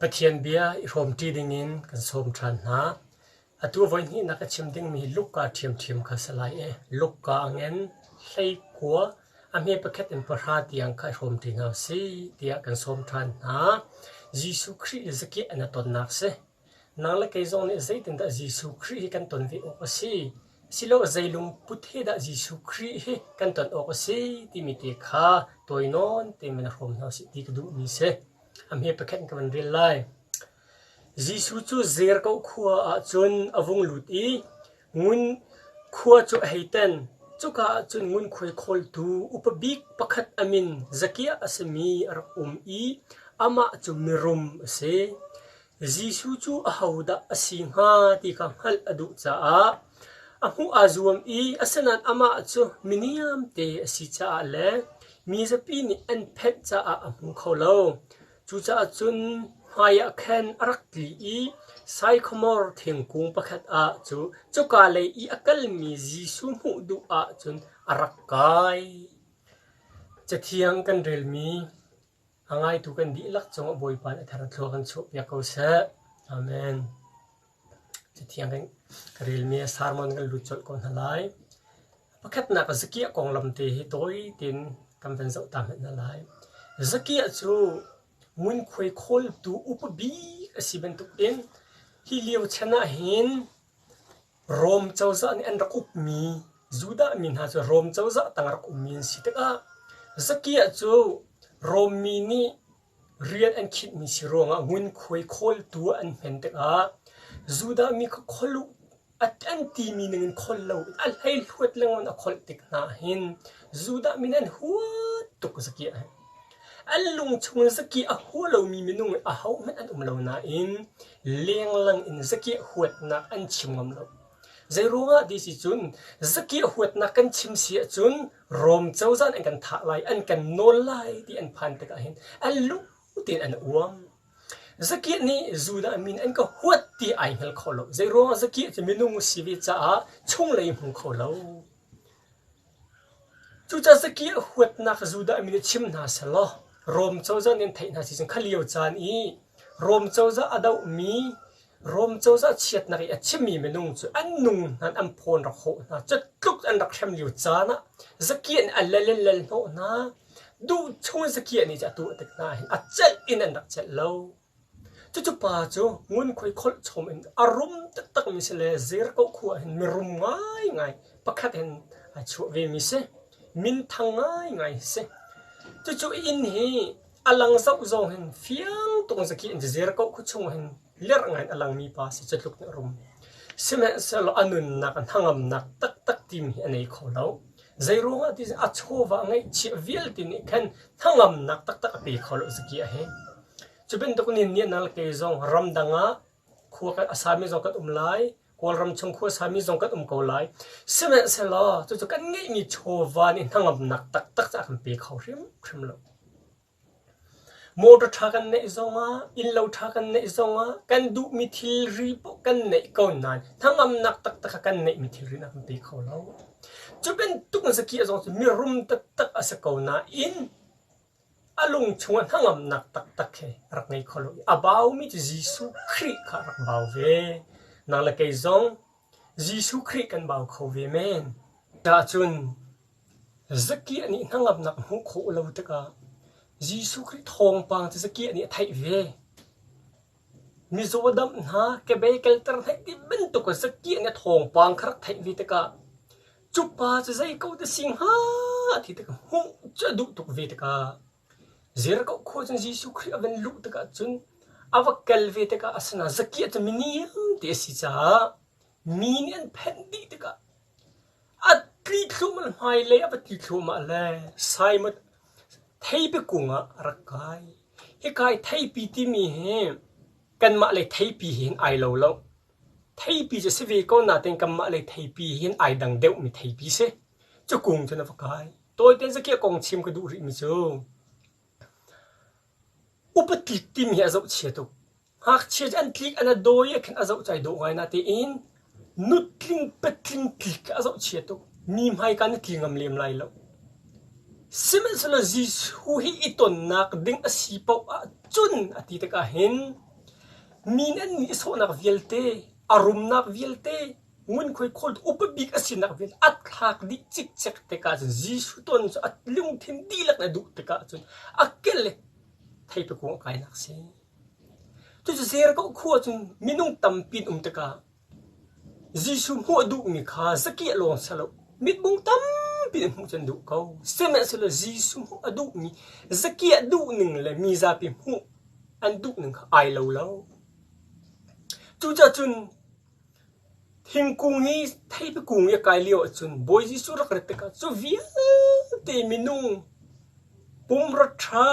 Pathian bia i hrawmṭi dingin kan sawm ṭhan hna. Atu voihnihnak ka chim dingmi hi Luka ṭhiamṭhiam kha a si lai i Luka a ngen hleikua a hme pakhat in pahra tiang kha i hrawmṭi hna usih tiah kan sawm ṭhan hna. Jesuh Khrih le zakiah an i tonnak a si. Nang le kei zong nih zeitindah Jesuh Khrih hi kan ton ve awk a si? Asiloah zei lungput he dah Jesuh Khrih hi kan ton awk a si timi te kha tawi nawn tein van i hrawm hna usih ti ka duhmi a si. A hme pakhat in ka van rel lai. Jesuh cu Jericho khua ah cun a vung lut i ngun khua cu a hei tan. Cuka ah cun ngunkhuai khawltu upa bik pakhat a min Zakia a simi a rak um i amah cu mirum a si. Jesuh cu ahodah a si hnga ti kha hngalh a duh caah a hmuh aa zuam i asinain amah cu miniamte a si caah le mi zapi nih an phenh caah a hmu kho lo. Cucaah cun hmaiah khan a rak tli i saikhawmor thingkung pakhat ah cu cuka lei i a kalmi Jesuh hmuh duh ahcun a rak kai. Cathiang kan relmi a ngaitu kan dihlak cungah Bawipa nih a thar thlua kan chuahpiak ko seh. Amen. Cathiang kan ka relmi a sermon kan lut colh ko hna lai. Pakhatnak Zakiah konglam te hi tawi tein kan van zoh ta hmanh hna lai. Zakiah cu ngunkhuai khawltu upa bik a si bantukin hi lio chan ah hin Rom cozah nih an rak ukmi Judah mi hna cu Rom cozah tang rak ummi an si tikah Zakiah cu Rom mi nih rian an khinhmi si ruangah ngunkhuai khawltu ah an hmen tikah Judah mi kha khualuh an timi ningin kholh loin a hleihluat lengmang a kholh tik hna hin Judah mi nih an huat tuk zakiah hi. An lung chungin zakiah a hua lomi minung hi ahohmanh an um lo nain lenglang in zakiah huatnak an chim ngam lo. Zeiruangah ti si cun zakiah huatnak kan chim si ahcun Rom cozah nih an kan thah lai, an kan nawl lai ti an phan tikah hin an lung tein an uang. Zakiah nih Judah min an ka huat ti ai hngal kho lo. Zeiruangah Zakiah cu minung si ve caah chunglei hmu kho lo. Cucaah Zakiah huatnak Judah min nih chim hna sehlaw Rom cozah nih an theih hna si cun kha lio caan i Rom cozah a dohmi Rom cozah chiatnak i a chimmi minung cu an nung hna an phawn rak hawh hna. Cutluk an rak hrem lio caan ah Zakiah nih a lel in lel hnawh hna. Duh chung Zakiah nih a tuah tik hna hin a celh in an rak celh lo. Cucu pa cu ngunkhuai kholh chom in a rum taktakmi si le Jericho khua hin mirum ngaingai pakhat hin ai chuah vemi si. Minthang ngaingai si. Cucu inn hi a lang zoh zong hin fiang tuk in Zakiah in Jericho khua chung hin lerh ngai in a langmi pa si cu tluk nih a rum. Sihmanhsehlaw a nunnak a hnangamnak taktak timi hi a nei kho lo. Zeiruangah ti a chawva a ngeihchiah vialte nih khan hnangamnak taktak a pe kho lo Zakiah hi. Cu bantuk nih nih nal kei zong ramdang ah khua kan a sami zong kan um lai, Kawlram chung khua sami zong kan um ko lai. Sihmanhsehlaw cucu kan ngeihmi chawva nih hnangamnak taktak cu a kan pe kho hrimhrim lo. Motor ṭha kan neih zongah, innlo ṭha kan neih zongah, kan duhmi thilri paoh kan neih ko nain hnangamnak taktak kha kan neihmi thilri nih a kan pe kho lo. Cu bantuk in Zakiah zong cu mirum taktak a si ko nain a lung chungah hnangamnak taktak he a rak ngei kho lo i a baumi cu Jesuh Khrih kha a rak bau ve. Nang le kei zong Jesuh Khrih kan bau kho ve men. Cahcun Zakiah nih hnangamnak a hmuh khawh lo tikah Jesuh Khrih thawngpang cu Zakiah nih a theih ve. Mizaw damh hna, kebei kalter hna ti bantuk Zakiah nih a thawngpang kha rak theih ve tikah cu pa cu zei ko dah si hnga ti tikah hmuh cu a duh tuk ve tikah Jericho khua cun Jesuh Khrih a van luh tikah cun a va kal ve tikah asinain Zakiah cu miniam ti a si caah mi nih an phenh dih tikah A tli thluahmah le hmailei a va tli thluahmah le Simon theipi kung ah a rak kai. Hika i theipi timi hi kanmah lei theipi he hin ai lo lo. Theipi cu si ve ko nain kanmah lei theipi he hin ai dang deuhmi theipi si. Cu kung cun a va kai. Tawite zakiah kong chim ka duh rihmi cu upa tlik timi hi a zohchia tuk. Ngakchia cu an tlik an a dawi ah khin a zoh cu ai dawh ngai natein nutling patling tlik a zohchia tuk. Mi hmaika na tli ngam lem lai lo. Sihmanhsehlaw Jesuh hi i tonnak ding a si paoh ahcun a ti tikah hin. Mi nih an nihsawhnak vialte, a rumnak vialte, ngunkhuai khawltu upa bik a sinak vialte a thlak dih cikcek tikah cun Jesuh ton cu a lungthin dihlak in a duh tikah cun a kel le theipi kung a kainak a si. Cucu Jericho khua cun minung tampi an um tikah Jesuh hmuh a duhmi kha zakiah lawng si lo, mitbung tampi in hmuh cu an duh ko. Sihmanhsehlaw Jesuh hmuh a duhmi zakiah duhning le mi zapi hmuh an duhning kha ai lo lo. Cucaah cun thingkung hi theipi kung i a kai lio ahcun Bawi Jesuh rak rat tikah cu vialte minung pumra ṭha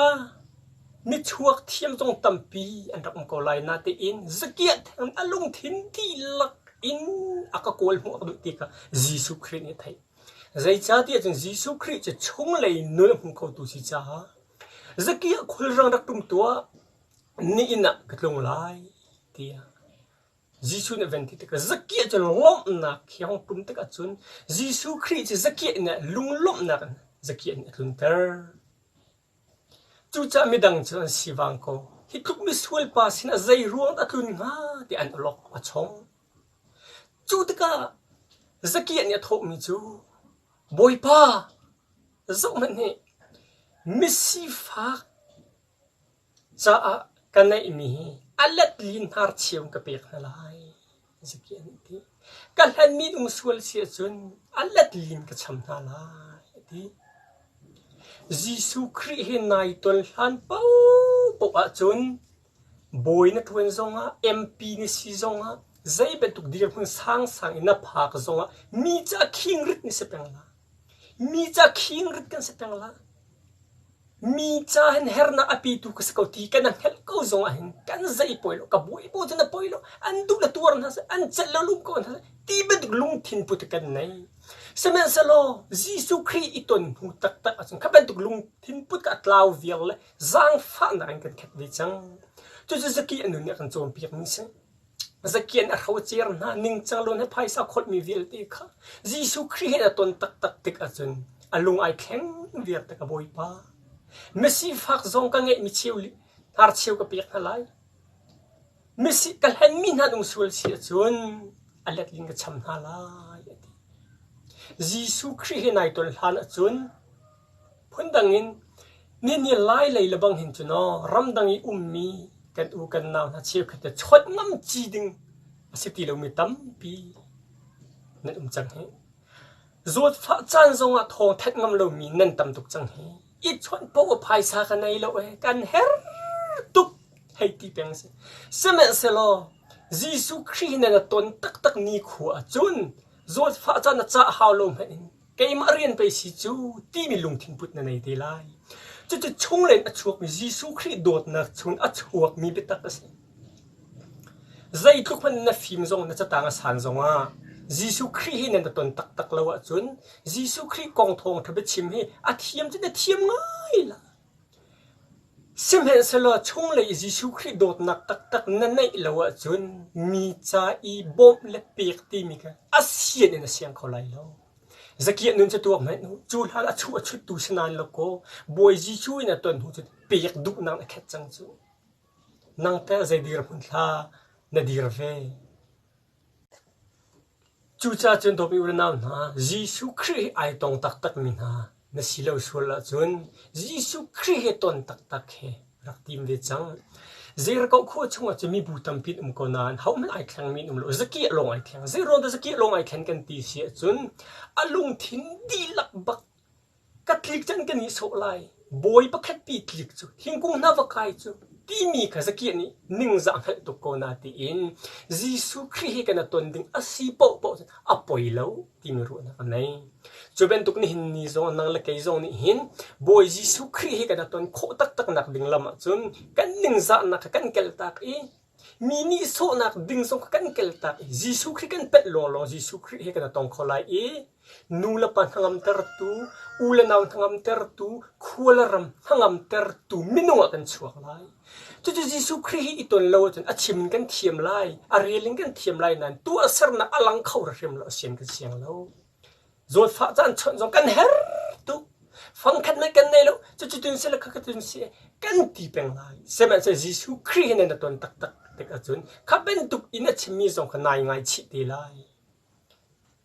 michuak thiam zong tampi an rak um ko lai natein zakiah theng a lungthin dihlak in a ka kawl hmuh a duh ti kha Jesuh Khrih nih a theih. Zeicahtiah cun Jesuh Khrih cu chunglei nun a hmu khotu si caah zakiah khulrang rak ṭum tuah nihin ah ka tlung lai tiah Jesuh nih a van ti tikah zakiah cu lawmhnak he hong ṭum tikah cun Jesuh Khrih cu zakiah nih lunglawmhnak in zakiah nih a tlunter. Cucaah midang cu an sivang ko. Hi tluk misual pa sinah zei ruang dah a tlun hnga tiah an awlok a chong. Cu tikah Zakiah nih a thawhmi cu, Bawipa, zohhmanh hi, misifak caah ka neihmi hi a let li hnarcheu in ka pek hna lai. Zakiah nih a ti. Ka hlenmi ding sual si ahcun a let li in ka cham hna lai, a ti. Jesuh Khrih he nai ton hlan paohpaoh ahcun bawi na ṭuan zongah, MP na si zongah, zei bantuk dirhmun sangsang in na phak zongah mi ca khingrit na si peng la. Mi ca khingrit kan si peng la. Mi ca hin hernak a pitu ka si ko ti kan hngalh ko zong ah hin kan zei poi lo, ka buai bu cu na poi lo, an duh le tuar hna seh, an celh lo lum ko hna seh, ti bantuk lungthin put kan nei. Sihmanhsehlaw Jesuh Khrih i ton hnu taktak ahcun kha bantuk lungthin put kha a tlau viar le zaangfahnak in kan khat ve cang. Cucu Zaki a nun nih a kan cawnpiakmi si. Zakian a hrocer hna ningcang lo na phaisa kholhmi vialte kha Jesuh Khrih he na ton taktak tik ahcun a lung ai thleng viar te ka Bawipa. Misifak zong ka ngeihmi cheu hnarcheu ka pek hna lai. Misi ka hlenmi hna nung sual si ahcun a letling ka cham hna lai a ti. Jesuh Khrih he nai ton hlan ahcun Phundang in, nini lai lei le bang hin cun aw ramdang i ummi kan u kan nau hna cheukhat te chawnh ngam ci ding a si ti lomi tampi nan um cang hi. Zawtfah caan zongah thawng thanh ngam lomi nan tam tuk cang hi. I chawnh paoh ah phaisa ka nei lo ee, kan her tuk hei ti peng si. Sihmanhsehlaw Jesuh Khrih nan a ton taktak ni khua ahcun zawtfah caan a cah hau lo hmanh in keimah rian pei si cu timi lungthin put na nei te lai. Cucu chunglei in a chuakmi Jesuh Khrih dawtnak chung a chuakmi biatak a si. Zeitluk hmanh na fim zong na catang a san zongah Jesuh Khrih hi nan ton taktak lo ahcun Jesuh Khrih kong thawngṭha biachim hi a thiam cu na thiam ngai la. Sihmanhsehlaw chunglei i Jesuh Khrih dawtnak taktak na neih lo ahcun mi ca i bawmh le pek timi kha a sian in a siang kho lai lo. Zakiah nun cu tuak hmanh u, cu hlan a chuh a chuttu si nain lo kaw Bawi Jesuh in a ton hnu cu pek duhnak na khet cang cu. Nang teh zei dirhmun thla na dir ve? Cucaah cun dawtmi u le nau hna, Jesuh Khrih he ai tong taktakmi hna na si lo sual ahcun Jesuh Khrih he ton taktak he rak tim ve cang. Jericho khua chungah cun mibu tampi an um ko nain hohmanh ai thlengmi an um lo. Zakiah lawng ai thleng. Zeiruang dah Zakiah lawng ai thlen kan ti si ahcun a lungthin dihlak bak Ka tlik can kan i sawh lai. Bawi pakhat pi tlik cu thingkung hna va kai cu timi kha Zakiah nih ningzah hngalh tuk ko na tiin Jesuh Khrih hi kan a ton ding a si paohpaoh cun a poi lo timi ruahnak a nei. Cu bantuk nihin ni zong nang le kei zong nih hin Bawi Jesuh Khrih hi kan a ton khawh taktak nak ding lam ahcun kan ningzahnak kha kan kaltak i mi nihsawhnak ding zong kha kan kaltak i Jesuh Khrih kan pelh lawnglawng Jesuh Khrih he kan i tong kho lai i nu le pa hnangamtertu, u le nau hnangamtertu, khua le ram hnangamtertu minung ah kan chuak lai. Cucu Jesuh Khrih hi i ton lo ahcun a chim in kan thiam lai, a rel in kan thiam lai nain tuahsernak a lang kho hrim lo, a sian kan siang lo. Zawtfah caan chawnh zong kan her tuk. Fangkhat mei kan nei lo, cucu tun si le khakha tun si kan ti peng lai. Sihmanhsehlaw Jesuh Khrih he nan i ton taktak. tik ahcun kha bantuk in a chimmi zong kha nai ngaichih te lai.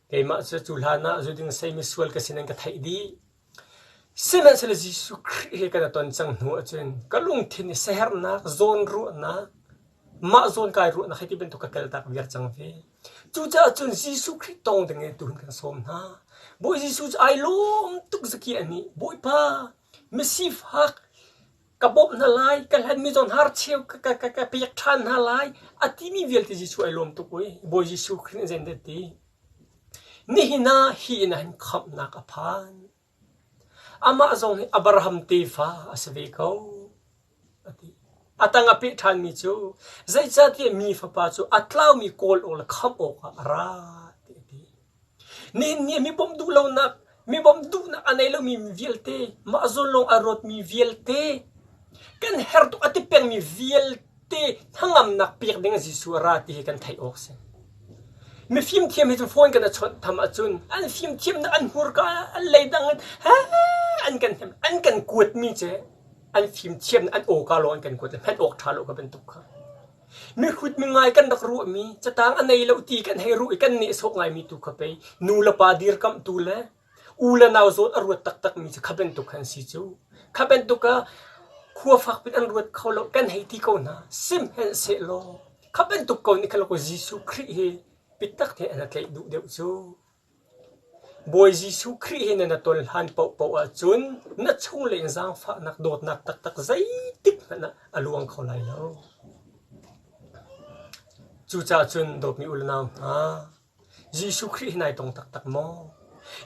Keimah cu cu hlan ah zuding sei misual ka sin an ka theih dih. Sihmanhsehlaw Jesuh Khrih he kan i ton cang hnu ahcun ka lungthin i siaherhnak, zawnruahnak, mah zawn kai ruahnak hei ti bantuk ka kaltak viar cang ve. Cucaah cun Jesuh Khrih tong ding in tuhin kan sawm hna. Bawi Jesuh cu ai lawm tuk zakiah nih Bawipa misifak ka bawmh hna lai, ka hlanmi zawn harcheu ka, ka, ka, ka pek ṭhan hna lai a timi vialte Jesuh ai lawm tuk ui. Bawi Jesuh Khrih nih zeidah a ti? Nihin ah hi inn ah hin khamhnak a phan. Amah zong hi Abraham tefa a si ve ko, a ti. A tang a peh ṭhanmi cu zeicahtiah mi fapa cu a tlaumi kawl awk le khamh awkah a ra, tiah a ti. Nihin ni ah mi bawmh duh lonak, mi bawmh duhnak a nei lomi vialte, mah zawn lawng a ruatmi vialte, kan herh tuk a ti pengmi vialte, te hnangamnak pek ding Jesuh a ra ti hi kan theih awk si. Mifim thiam hi cu phone kan a chawnh tham ahcun an fimthiamnak an hmurka an leidang in an kan hnem an kan kuatmi cu an fimthiamnak an awka lawng an kan kuat hman awk ṭha lo ka bantuk kha. Mihrut mi ngai kan rak ruahmi catang a nei lo ti kan hei ruah i kan nehsawh ngaimi tu kha pei nu le pa dirkamhtu le U le nau zawn a ruat taktakmi cu kha bantuk khan si cu. Kha bantuk ah khua fak piin an ruat kho lo kan hei ti ko hna. Sihmanhsehlaw kha bantuk ko nih khan Jesuh Khrih hi biatak tein an tlaih duh deuh cu. Bawi Jesuh Khrih hi na ton hlan paohpaoh ahcun na chunglei in zaangfahnak dawtnak taktak zeitik hmanh ah a luang kho lai lo. Cucaah cun dawtmi u le nau hna, Jesuh Khrih hi nai tong taktak maw?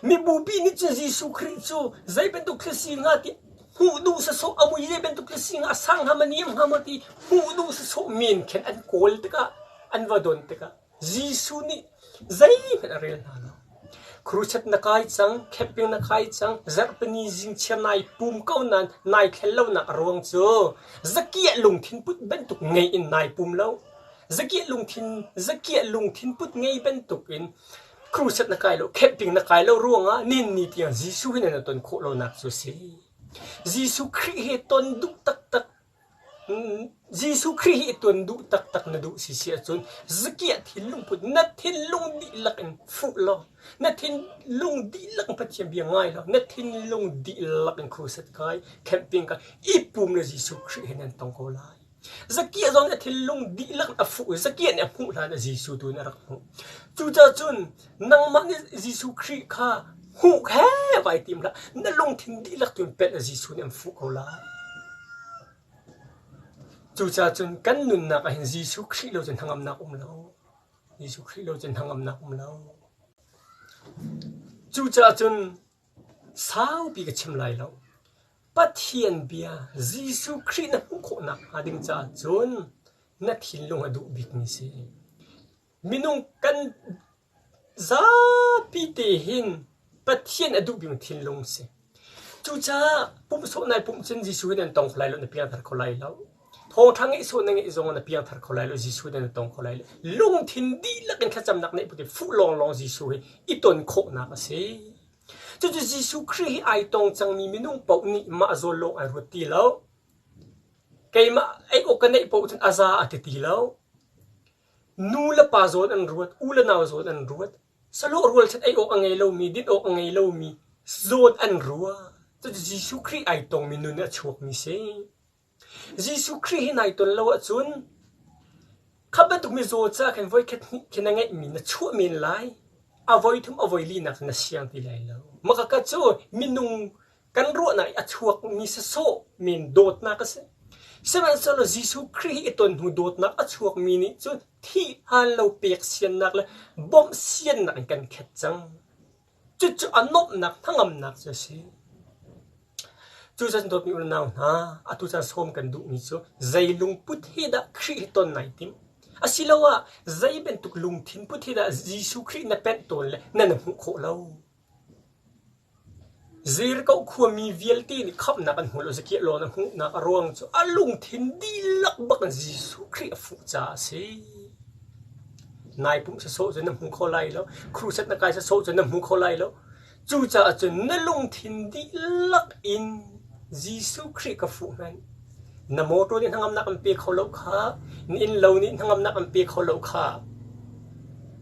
Mibupi nih cun Jesuh Khrih cu zei bantuk thil si hnga ti hmuh duh sasawh a mui zei bantuk thil si hnga a sang hnga maw niam hnga maw ti hmuh duh sasawh men khin an kawl tikah an va don tikah Jesuh nih zeihmanh a rel hna lo. Crusade na kai cang, camping na kai cang, zarhpini zingchiar nai pum ko nain nai thlen lonak a ruang cu zakiah lungthin put bantuk ngei in nai pum lo. Zakiah lungthin zakiah lungthin put ngei bantukin crusade na kai lo, camping na kai lo ruangah nin ni tiang Jesuh hi na ton khawh lonak cu a si. Jesuh Khrih he ton duh taktak Jesuh Khrih hi ton duh taktak na duh si si ahcun zakiah thinlung put na thinlung dihlak in fuh law na thinlung dihlak in Pathian bia ngai law na thinlung dihlak in crusade kai camping kai i pum le Jesuh Khrih he nan tong ko lai. Zakiah zong nih a thinlung dihlak a fuh i Zakiah nih a hmuh hlan ah Jesuh tu nih a rak hmuh. Cucaah cun nangmah nih Jesuh Khrih kha hmuh he vai tim hlah. Na lungthin dihlak tu in pelh ah Jesuh nih an fuh ko lai. Cucaah cun kan nunnak ah hin Jesuh Khrih lo cun hnangamnak um lo. Jesuh Khrih lo cun hnangamnak um lo. Cucaah cun saupi ka chim lai lo. Pathian bia Jesuh Khrih na hmuh khawh nakhnga ding caah cun na thinlung a duh bikmi si. Minung kan zapi te hin Pathian a duh bikmi thinlung si. Cucaah pumh sawh nai pumh cun Jesuh hin an tong kho lai lo, na piangthar kho lai lo. Thawngṭha ngeih sawh na ngeih zong na piangthar kho lai lo, Jesuh hin na tong kho lai lo. Lungthin dihlak in thlacamnak neih bu fuh lawnglawng Jesuh hi i ton khawhnak a si. Cucu Jesuh Khrih hi ai tong cangmi minung paoh nih mah zawn lawng ai ruat ti lo. Keimah ei awk ka neih paoh cun a za a ti ti lo. Nu le pa zawn an ruat, u le nau zawn an ruat. Sahlawh rualchan ei awk a ngei lomi, din awk a ngei lomi zawn an ruat. Cucu Jesuh Khrih ai tongmi nun a chuakmi si. Jesuh Khrih hi nai ton lo ahcun kha bantuk mizaw ca khin voikhat hnih khi na ngeihmi na chuah men lai. A voithum a voilinak na siang ti lai lo. Mah cu minung kan ruahnak i a chuakmi sasawh men dawtnak a si. Sihmanhsehlaw Jesuh Khrih hi i ton hnu dawtnak a chuakmi nih cun thih hlan lo pek siannak le bawmh siannak in kan khet cang. Cucu a nuamhnak hnangamnak cu a si. Cucaah dawtmi unau hna, atu caan sawm kan duhmi cu zei lungput he dah Khrih hi ton nai timh? Asiloah zei bantuk lungthin put he dah Jesuh Khrih na penh tawn le na na hmuh khawh lo? Jericho khuami vialte nih khamhnak an hmu lo, zakiah lawng an hmuhnak a ruang cu a lungthin dihlak bak in Jesuh Khrih a fuh caah a si. Nai pumh sasawh cu na hmu kho lai lo, crusade na kai sasawh cu na hmu kho lai lo. Cucaah cun na lungthin dihlak in Jesuh Khrih ka fuh hmanh. Na mawṭaw nih hnangamnak an pe kho lo kha, na innlo nih hnangamnak an pe kho lo kha,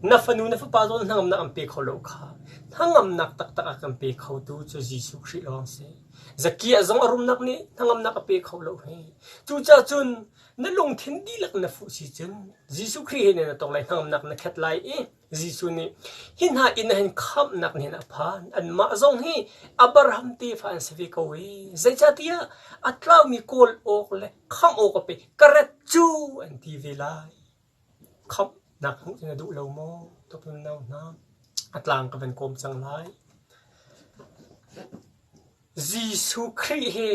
na fanu na fapa zong hnangamnak an pe kho lo kha. Hnangamnak taktak a kan pe khotu cu Jesuh Khrih lawng si. Zakiah zong a rumnak nih hnangamnak a pe kho lo hi. Cucaah cun na lungthin dihlak na fuh si cun Jesuh Khrih he na tong lai hnangamnak na khat lai i Jesuh nih hi hna inn ah hin khamhnak nih a phan. Anmah zong hi Abraham tefa an si ve ko i zeicahtiah a tlaumi kawl awk le khamh awk a pe ka rat cu an ti ve lai. Khamhnak hmuh cu na duh lo maw? Tupun nau hna, a tlang ka van kawm cang lai. Jesuh Khrih he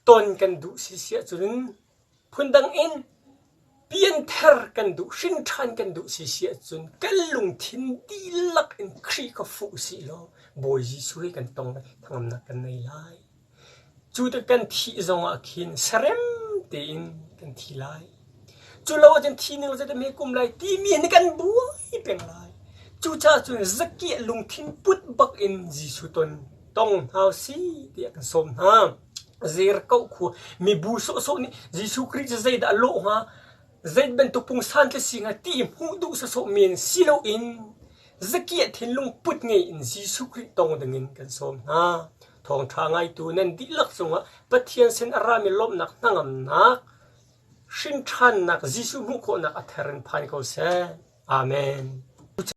ton kan duh si siah cun phundang in pianthar kan duh hrinṭhan kan duh si siah cun kan lungthin dihlak in Khrih kha fuh usih law Bawi Jesuh he kan tong lai thangamnak kan nei lai. Cu tik kan thih zongah khin serem tein kan thi lai. Cu lo ahcun thi ning zeidah hme kum lai timi hin kan buai peng lai. Cucaah cun zakiah lungthin put bak in Jesuh ton tong hna usih tiah kan sawm hna. Zerkoh khua mibu sawhsawh nih Jesuh Khrih cu zeidah a lawh hnga, zei bantuk pungsan tla si hnga ti hmuh duh sawsawh men si loin zakiah thinlung put ngei in Jesuh Khrih tong dingin kan sawm hna. Thawngṭha ngaitu nan dihlak cungah Pathian sin a rami lawmhnak hnangamnak, hrinṭhannak Jesuh hmuh khawhnak a ther in phan ko seh. Amen.